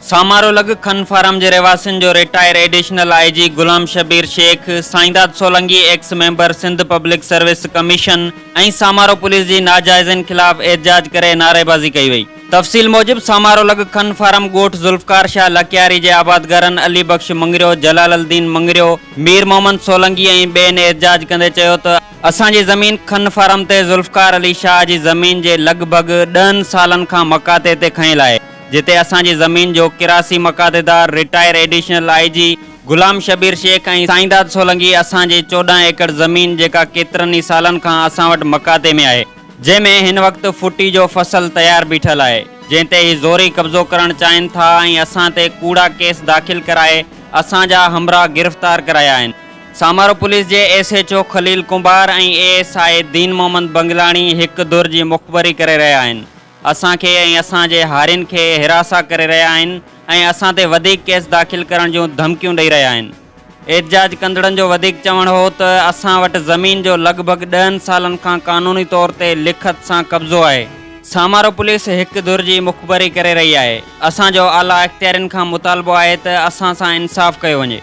سامارو لڳ کن فارم جي رهواسين جو retire additional I G Ghulam Shabbir Shaikh, Saindad Solangi ex member Sindh public service commission ۽ Samaro police جي ناجائزين خلاف احتجاج ڪري نعريبازي ڪئي وئي. تفصيل موجب سامارو لڳ کن فارم ڳوٺ ذوالفقار شاهه لڪياري جي آبادگارن علي بخش مڱريو، جلال الدين مڱريو، مير محمد سولنگي ۽ ٻين احتجاج ڪندي چيو ته اسان جي زمين کن فارم تي ذوالفقار علي شاهه جي زمين جي لڳ ڀڳ ڏهن سالن کان مقاطعي تي کنيل آهي جتي اسان جي زمين جو ڪراسي مقاطعيدار retire additional I G Ghulam Shabbir Shaikh ۽ Saindad Solangi اسان جي 14 ايڪڙ زمين جيڪا ڪيترن ئي سالن کان اسان وٽ مقاطعي ۾ آهي جنهن ۾ هن وقت ڦٽي جو فصل تيار بيٺل آهي جنهن تي هي زوري قبضو ڪرڻ چاهين ٿا ۽ اسان تي ڪوڙا ڪيس داخل ڪرائي اسان جا همراهه گرفتار ڪرايا آهن. سامارو پوليس جي S H O Khalil Kumbhar ۽ A S I Din Muhammad Banglani هڪ ڌر جي مخبري ڪري رهيا آهن. اسان کي ۽ اسان جي هارين کي هراسان ڪري رهيا آهن ۽ اسان تي وڌيڪ ڪيس داخل ڪرڻ جون ڌمڪيون ڏئي رهيا آهن. احتجاج ڪندڙن جو وڌيڪ چوڻ هو ته اسان وٽ زمين جو لڳ ڀڳ ڏهن سالن کان قانوني طور تي لکت سان قبضو آهي. سامارو پوليس هڪ ڌر جي مخبري ڪري رهي آهي. اسان جو اعليٰ اختيارين کان مطالبو آهي ته اسان سان انصاف ڪيو وڃي.